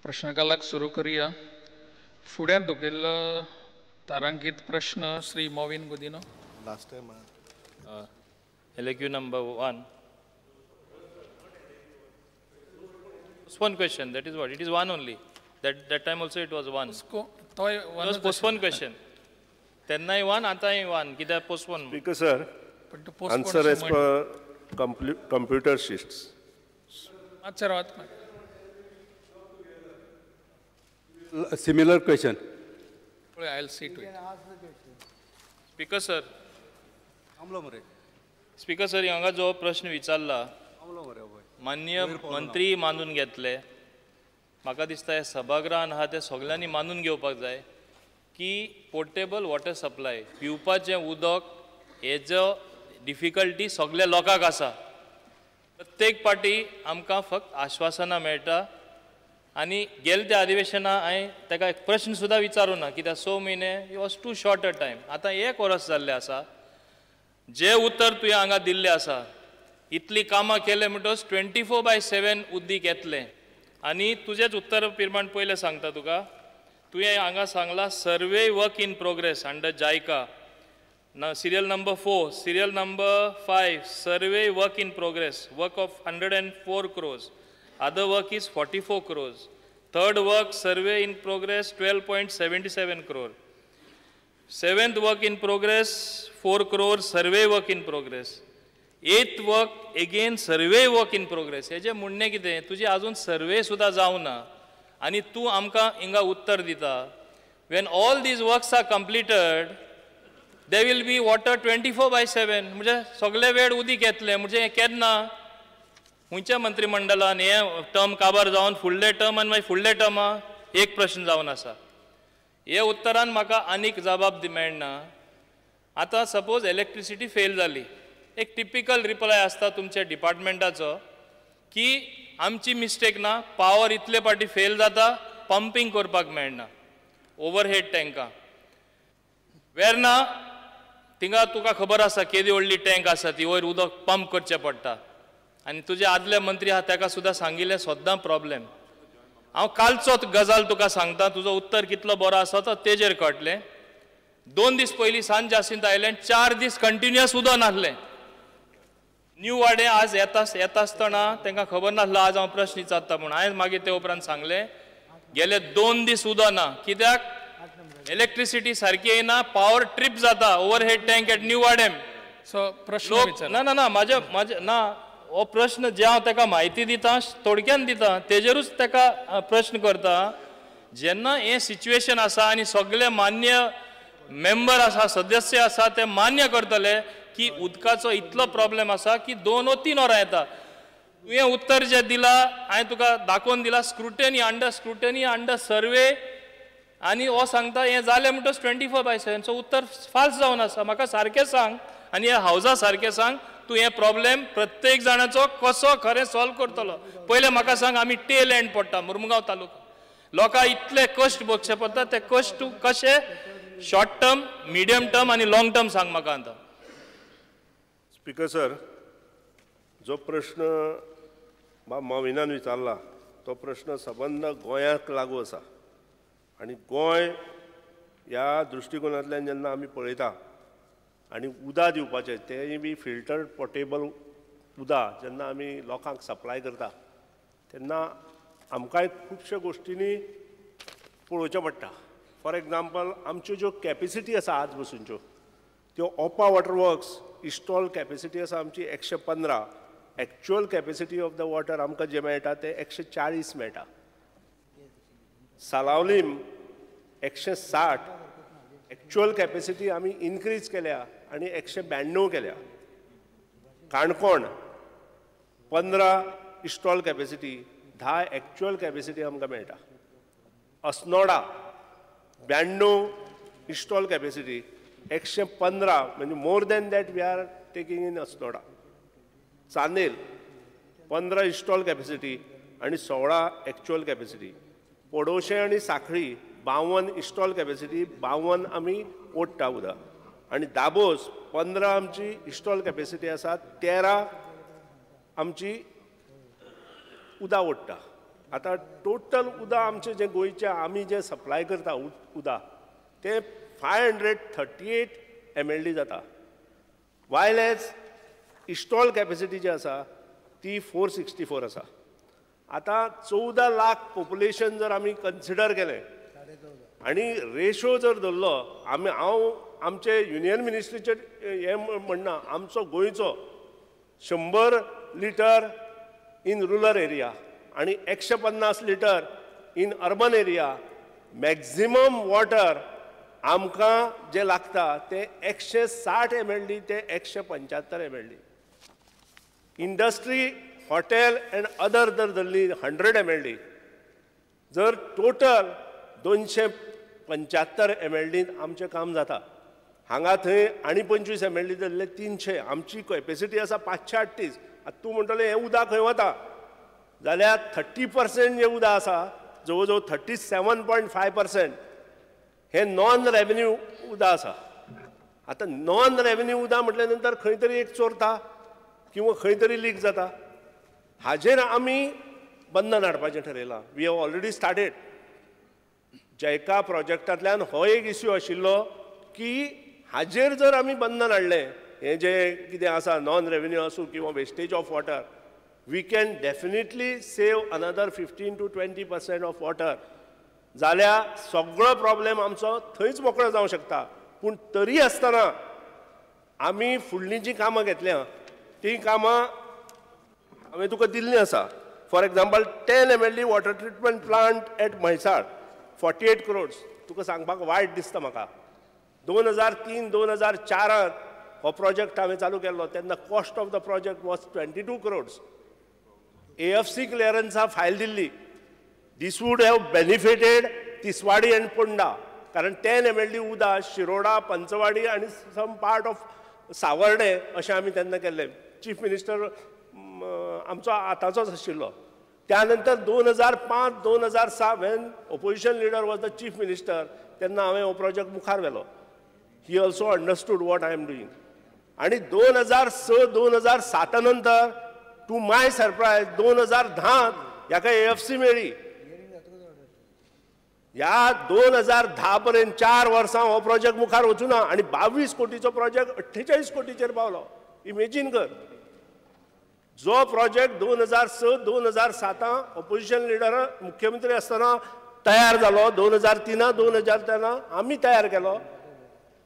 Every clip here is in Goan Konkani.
प्रश्नकालाक सुरू करूया. फुड्यांत धुकेल्लो तारांकीत प्रश्न Shri Mauvin Godinho. Last time LAQ number 1. Postpone question, that is what, it is one only. That time also it was one. तोय It was postpone question. तेन्नाय one, आतांय one, कित्याक postpone? Speaker sir, पण तो postpone answer as per computer sheets. मातशें रावात. Similar question. I will see to it. Speaker sir, speaker sir, हांगा जो प्रश्न विचारला माननीय मंत्री मानून घेतले. म्हाका दिसता हे सभागृहान आहा ते सगळ्यांनी मानून घेवपाक जाय की पोर्टेबल वॉटर सप्लाय पिवपाचें उदक हेजो डिफिकल्टी सगळ्या लोकांक आसा. प्रत्येक पार्टी आमकां फक्त आश्वासनां मेळटा आनी गेले त्या अधिवेशना हांवें ताका एक प्रश्न सुद्दां विचारूं ना कित्याक 6 म्हयने it was too short a time. आतां 1 वर्स जाल्लें आसा. जे उत्तर तुवें हांगा दिल्लें आसा इतलीं कामां केलें म्हणटकच 24/7 उदीक येतलें. आनी तुजेंच उत्तर प्रमाण पयलें सांगता तुका, तुवें हांगा सांगलां survey work in progress under JICA, serial number 4, serial number 5, survey work in progress, work of 104 crores, other work is 44 crores, third work survey in progress 12.77 crore, seventh work in progress 4 crore, survey work in progress, eighth work again survey work in progress. हेजें म्हणणें कितें, तुजी आजून सर्वे सुद्दां जावना आनी तूं आमकां हिंगा उत्तर दिता. When all these works are completed there will be water 24/7. म्हणजे सगळे वेळ उदीक येतलें. म्हणजे हें केन्ना खंयच्या मंत्रिमंडळान हें टर्म काबार जावन फुडले टर्म आनी मागीर फुडले टर्मा एक प्रश्न जावन आसा. हे उत्तरान म्हाका आनीक जबाब मेळना. आतां सपोज इलेक्ट्रिसिटी फेल जाली, एक टिपिकल रिप्लाय आसता तुमच्या डिपार्टमेंटाचो की आमची मिस्टेक ना, पावर इतले पाटी फेल जाता, पंपींग करपाक मेळना ओवरहेड टँकां. वेर्ना थिंगा तुका खबर आसा केदी व्हडली टँक आसा ती वयर उदक पंप करचें पडटा आनी तुजे आदले मंत्री आहा ताका सुद्दां सांगिल्लें सद्दां प्रॉब्लेम. हांव कालचो गजाल तुका सांगता, तुजो उत्तर कितलो बरो आसा तो तेजेर कळटलें. 2 दीस पयलीं सांत जासिंत आयलें, 4 दीस कंटिन्युअस उदक नासलें. न्यू वाडे आज येता आसतना तांकां खबर नासलो आज हांव प्रश्न विचारता म्हूण. हांवें मागीर ते उपरांत सांगलें गेले 2 दीस उदक ना, कित्याक इलेक्ट्रिसिटी सारकी येना, पावर ट्रीप जाता overhead tank at New Vaddem. So प्रश्न ना ना ना म्हाजे म्हाजे ना हो प्रश्न जे हांव ताका म्हायती दिता थोडक्यान दिता तेजेरूच ताका प्रश्न करता. जेन्ना हें सिच्युएशन आसा आनी सगळे मान्य मेंबर आसा सदस्य आसा ते मान्य करतले की उदकाचो इतलो प्रॉब्लेम आसा की 2 o 3 वरां येता. तुवें उत्तर जें दिलां हांवें तुका दाखोवन दिलां scrutiny under scrutiny under survey आनी हो सांगता हें जालें म्हणटकच 24/7. सो उत्तर फाल्स जावन आसा. म्हाका सारकें सांग आनी ह्या हावजा सारकें सांग तूं हें प्रॉब्लेम प्रत्येक जाणाचो कसो खरें सॉल्व करतलो. पयलें म्हाका सांग, आमी टेल एंड पडटा मुरमुगांव तालुका, लोकांक इतले कश्ट भोगचे पडटा, ते कश्ट तूं कशे शॉर्ट टर्म मिडियम टर्म आनी लॉंग टर्म सांग म्हाका आतां. स्पीकर सर, जो प्रश्न मॉविनान विचारला तो प्रश्न सबंद गोंयाक लागू आसा आनी गोंय ह्या दृश्टिकोनांतल्यान जेन्ना आमी पळयता आनी उदक दिवपाचें तेंय बी फिल्टर्ड पोर्टेबल उदक जेन्ना आमी लोकांक सप्लाय करता तेन्ना आमकांय खुबश्या गोश्टींनी पळोवचें पडटा. फॉर एग्जाम्पल आमच्यो ज्यो कॅपेसिटी आसा आज बसूनच्यो त्यो Opa water works install capacity आसा आमची 115, actual capacity of the water आमकां जें मेळटा तें 140 मेळटा. सालावलीम 160 एक्चुअल कॅपेसिटी आमी इनक्रीज केल्या आनी 192 केल्या. Canacona 15 install capacity, 10 actual capacity आमकां मेळटा. अस्नोडा 92 इन्स्टॉल कॅपेसिटी, 115 म्हणजे more than that we are taking in Assonora. Chandel 15 install capacity आनी 16 एक्चुअल कॅपेसिटी. पडोशें आनी साखळी 52 इन्स्टॉल कॅपेसिटी, 52 आमी ओडटा उदक. आनी दाबोस 15 आमची इन्स्टॉल कॅपेसिटी आसा, 13 आमची उदक ओडटा. आतां टोटल उदक आमचें जें गोंयचें आमी जें सप्लाय करता उदक तें 538 MLD जाता. वायल एज इन्स्टॉल कॅपेसिटी जी आसा ती 464 आसा. आतां 14 लाख पॉप्युलेशन जर आमी कन्सिडर केलें आनी रेशो जर धरलो आमी, हांव आमचे युनियन मिनिस्ट्रीचें हें म्हणना, आमचो गोंयचो 100 लिटर इन रुरल एरिया आनी 150 litre in urban area, maximum water आमकां जें लागता तें 160 MLD ते 175 MLD. Industry, hotel and other जर धरली 100 MLD, जर टोटल 275 MLD आमचें काम जाता. हांगा थंय आनी 25 MLD धरले 300, आमची कॅपेसिटी आसा 538. आतां तूं म्हणटलें हें उदक खंय वता, जाल्यार 30% जें उदक आसा, जवळ जवळ 37.5% हे नॉन रेवेन्यू उदक आसा. आतां नॉन रेवेन्यू उदक म्हटल्या नंतर खंय तरी एक चोरता किंवा खंय तरी लीक जाता. हाजेर आमी बंधन हाडपाचें ठरयलां. We have already started. JICA प्रोजेक्टांतल्यान हो एक इश्यू आशिल्लो की हाजेर जर आमी बंधन हाडलें, हें जें कितें आसा नॉन रेवेन्यू आसूं किंवा wastage of water, we can definitely save another 15 to 20% of water. जाल्यार सगळो प्रॉब्लेम आमचो थंयच मोकळो जावंक शकता. पूण तरी आसतना आमी फुडलीं जीं कामां घेतल्यां तीं कामां हांवें तुका दिल्लीं आसा. For example, 10 MLD water treatment plant at Mhaisal 48 crores. तुका सांगपाक वायट दिसता म्हाका. 2003 2004 हो प्रोजेक्ट हांवें चालू केल्लो तेन्ना cost of the project was 22 crores. AFC क्लियरन्सा file Delhi. This would have benefited Tiswadi and Ponda, कारण 10 MLD उदक शिरोडा, पंचवाडी आनी सम पार्ट ऑफ सावर्डे अशें आमी तेन्ना केल्लें. चीफ मिनिस्टर आमचो आतांचोच आशिल्लो. त्या नंतर 2005 2006 when opposition leader was the chief minister, तेन्ना हांवें हो प्रोजेक्ट मुखार व्हेलो. He also understood what I am doing. आनी 2006 2007 नंतर टू my surprise 2010 ह्याका AFC मेळ्ळी. ह्या 2010 पर्यंत 4 वर्सां हो प्रोजेक्ट मुखार वचूना आनी 22 कोटीचो प्रोजेक्ट 48 कोटीचेर पावलो. इमेजीन कर, जो प्रोजेक्ट 2006 2007 ऑपोजिशन लिडर मुख्यमंत्री आसतना तयार जालो, 2003 2004 आमी तयार केलो,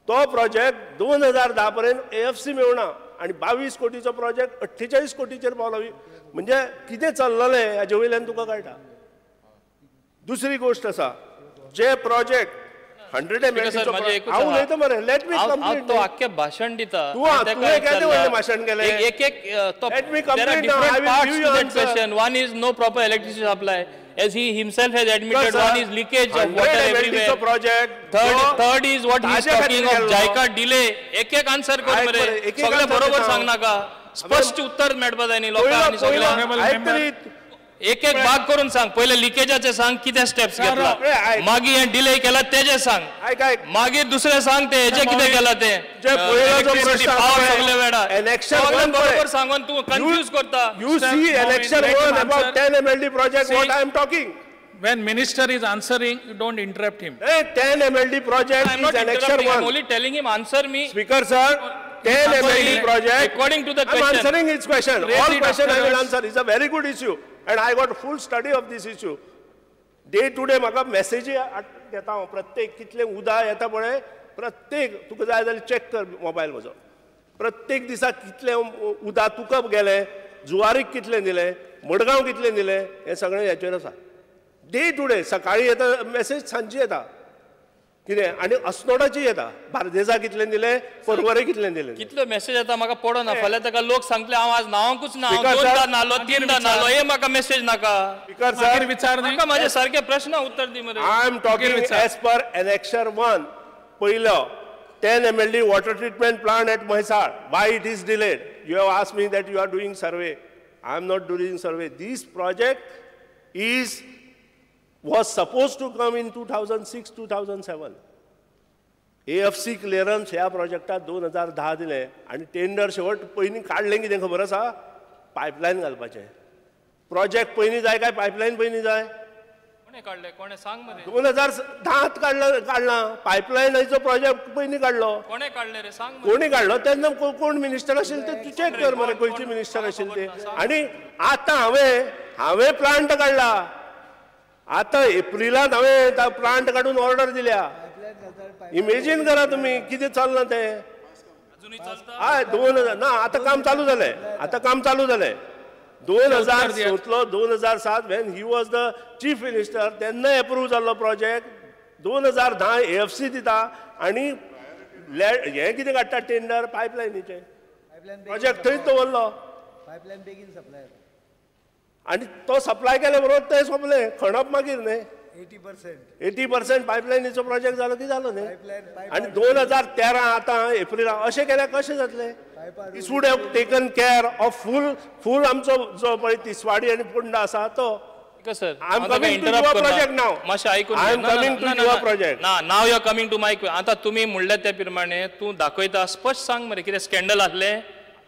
तो प्रोजेक्ट 2010 पर्यंत AFC मेळना आनी 22 कोटीचो प्रोजेक्ट 48 कोटीचेर पावलो. म्हणजे कितें चल्ललें हाजे वयल्यान तुका कळटा. दुसरी गोश्ट आसा, जे प्रोजेक्ट 100 MLD हांव उलयता मरे, let me complete. तो आख्खें भाशण दिता, तुवें केदें व्हडलें भाशण केलें. एक एक let me complete. I will give you answer. One is no proper electricity supply, as he himself has admitted. One is leakage of water everywhere. Project third is what he is talking of JICA delay. एक एक आन्सर कर मरे, सगळें बरोबर सांगनाका, स्पश्ट उत्तर मेळपा जाय न्ही लोकांक. सगळ्यांक एक एक भाग करून सांग. पयले लिकेजाचे सांग कितें स्टेप्स घेतला, मागीर हें डिले केला तेजें सांग, मागीर दुसरें सांग ते हेजें कितें केलां तें, सगळे वेळार बरोबर सांगून तूं कन्फ्यूज करता. You see election 1 about 10 MLD project what I am talking. When minister is answering, you don't interrupt him. Hey, 10 MLD project I'm not is annexure 1. I'm only telling him answer me. Speaker sir, 10 MLD project. According to the question. I'm answering his question. All question I will answer. It's a very good issue. And I got full study of this issue. Day to day, म्हाका मॅसेजी घेता हांव. प्रत्येक कितले उदक येता पळय, प्रत्येक तुका जाय जाल्यार चॅक कर मोबायल म्हजो. प्रत्येक दिसा कितलें उदक तुका गेलें, जुवारीक कितलें दिलें, मडगांव कितलें दिलें, हें सगळें हेचेर आसा. डे टू डे सकाळीं येता मॅसेज, सांजची येता कितें, आनी अस्नोडाची येता, बार्देसा कितलें दिलें, पर्वरे कितलें दिलें. कितल्यो मॅसेज येता म्हाका पडना. फाल्यां ताका लोक सांगतले हांव आज न्हावंकूच ना, हांव 2दा न्हालो 3दा न्हालो, हे म्हाका मॅसेज नाका. स्पीकर सर विचार म्हाका म्हाजे सारके प्रश्न उत्तर दी मरे. I am talking as per annexure 1. पयलो 10 MLD water treatment plant at Mhaisal, why it is delayed? You have asked me that you are doing survey. I am not doing survey. This project is was supposed to come in 2006 2007. AFC clearance ह्या प्रोजेक्टाक 2010 दिलें आनी टेंडर शेवट पयलीं काडलें कितें खबर आसा, पायपलायन घालपाचें. प्रोजेक्ट पयलीं जाय काय पायपलायन पयलीं जाय? कोणे काडले? कोणे सांग मरे. 2010 काडला पायपलायनाचो प्रोजेक्ट पयलीं काडलो. कोणे काडले रे सांग? कोणी काडलो तेन्ना कोण मिनिस्टर आशिल्ले ते तूं चॅक कर मरे, खंयचे मिनिस्टर आशिल्ले ते. आनी आतां हांवें प्लांट काडला, आतां एप्रिलांत हांवें प्लांट काडून ऑर्डर दिल्या. इमेजीन करा तुमी कितें चल्लां तें. हय 2000 ना, आतां काम चालू जालें, आतां काम चालू जालें. 2007 2007 when he was the chief minister तेन्ना एप्रूव जाल्लो प्रोजेक्ट. 2010 AFC दिता आनी हें कितें काडटा टेंडर पायपलायनीचें प्रोजेक्ट थंयच दवरलो आनी तो सप्लाय केले बरोबर तें सोंपलें. खणप मागीर न्ही 80% पायपलायनीचो प्रोजेक्ट जालो की जालो न्ही. आनी 2013 आतां एप्रिलाक अशें केल्यार कशें जातलें? This would have taken care of full आमचो जो पळय तिसवाडी आनी फोंडा आसा तो. Sir, I am coming to your project now. मातशें आयकून I am coming to your project. ना, now you are coming to my. आतां तुमी म्हणलें त्या प्रमाणे तूं दाखयता, स्पश्ट सांग मरे कितें स्कॅन्डल आसलें?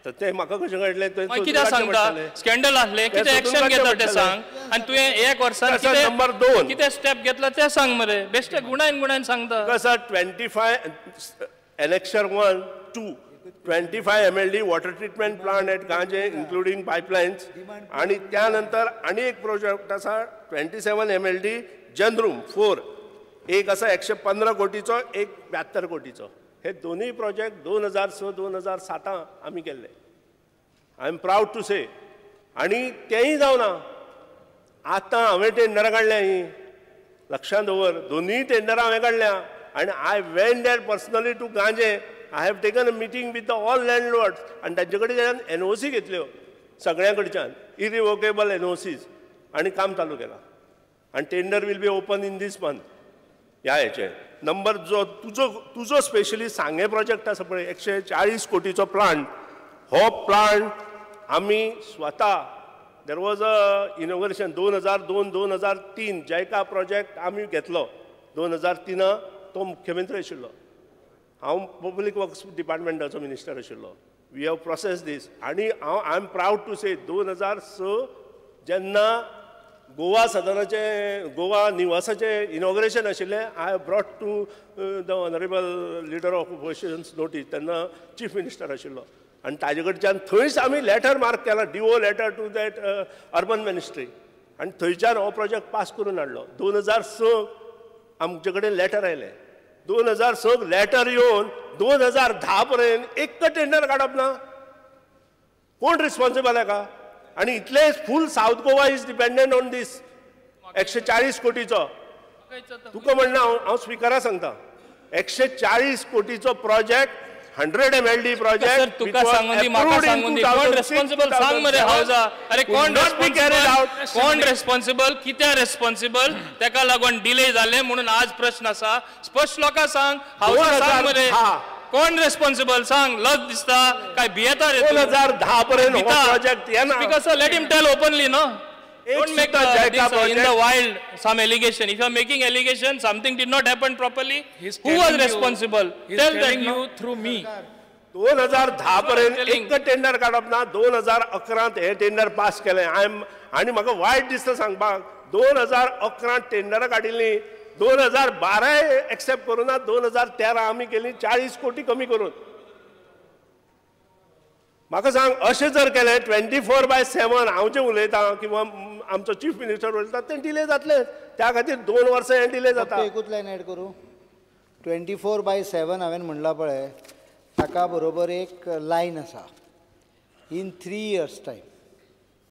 तें म्हाका कशें कळटलें? कित्याक सांगता स्कॅन्डल आसलें? कितें एक्शन घेतला तें सांग. आनी तुवें एक वर्सान नंबर 2 कितें स्टेप घेतला तें सांग मरे. बेश्टे गुणायन गुणायन सांगता. Sir 25 Annexure 1 2 25 MLD water treatment plant at Ganje including pipelines. आणि त्यानंतर आणि एक प्रोजेक्ट आसा 27 MLD जनरूम 4, एक आसा 115 कोटीचो, एक 72 कोटीचो. हे दोनूय प्रोजेक्ट 2006 2007 आमी केल्ले. I am proud to say. आनी तेंय जावना. आतां हांवें टेंडरां काडल्या हीं, लक्षांत दवर, दोनूय टेंडरां हांवें काडल्या. आनी I went there personally to Ganje. I have taken a meeting with the all landlords आनी तांचे कडच्यान NOC घेतल्यो सगळ्यां कडच्यान, इरिवोकेबल NOCs, आनी काम चालू केलां. आनी tender will be open in this month. ह्या हेचें नंबर जो तुजो स्पेशली सांगें प्रोजेक्ट आसा पळय 140 कोटीचो प्लांट, हो प्लांट आमी स्वता there was a inauguration 2002 2003 JICA project आमी घेतलो. 2003 तो मुख्यमंत्री आशिल्लो, हांव पब्लीक वर्क्स डिपार्टमेंटाचो मिनिस्टर आशिल्लो. We have process दीस. आनी हांव I am proud to say 2006 जेन्ना गोवा सदनाचें, गोवा निवासाचें इनॉग्रेशन आशिल्लें, I have brought to the honourable leader of opposition's notice. तेन्ना चीफ मिनिस्टर आशिल्लो आनी ताजे कडच्यान थंयच आमी लेटर मार्क केला, DO letter to that urban ministry, आनी थंयच्यान हो प्रोजेक्ट पास करून हाडलो. 2006 आमचे कडेन लेटर आयलें. 2006 लेटर येवन 2010 पर्यंत एक टेंडर काडप ना. कोण रिस्पॉन्सिबल हाका? आनी इतले full South Goa is dependent on this 140 कोटीचो. तुका म्हणना हांव स्पिकरा सांगता, 140 कोटीचो प्रोजेक्ट 100 MLD project. तुका सांगून दी, म्हाका सांगून दी, कोण रिस्पॉन्सिबल सांग मरे हावजा. अरे कोण कोण रिस्पॉन्सिबल, कित्याक रिस्पॉन्सिबल, तेका लागून डिले जाले म्हणून आज प्रश्न आसा. स्पश्ट लोकांक सांग, हावजा सांग मरे कोण रिस्पॉन्सिबल सांग. लज दिसता काय भियेता रे? 2010 पर्यंत हो प्रोजेक्ट येना. Because let him tell openly no. Don't make this in the wild some allegation. If you are making allegation, something did not happen properly. Who was responsible? Tell that you through me. 2010 पर्यंत एक टेंडर काडप ना. 2011 हे टेंडर पास केलें. I am, आनी म्हाका वायट दिसता सांगपाक, 2011 टेंडरां काडिल्लीं, 2012 एक्सेप्ट करूं ना, 2013 आमी केली 40 कोटी कमी करून. म्हाका सांग, अशें जर केलें 24/7 हांव जें उलयतां किंवा आमचो चीफ मिनिस्टर उलयता तें डिले जातलें. त्या खातीर 2 वर्सां हें डिले जाता. एकूच लायन एड करूं, 24/7 हांवें म्हणलां पळय, ताका बरोबर एक लायन आसा, इन 3 years time.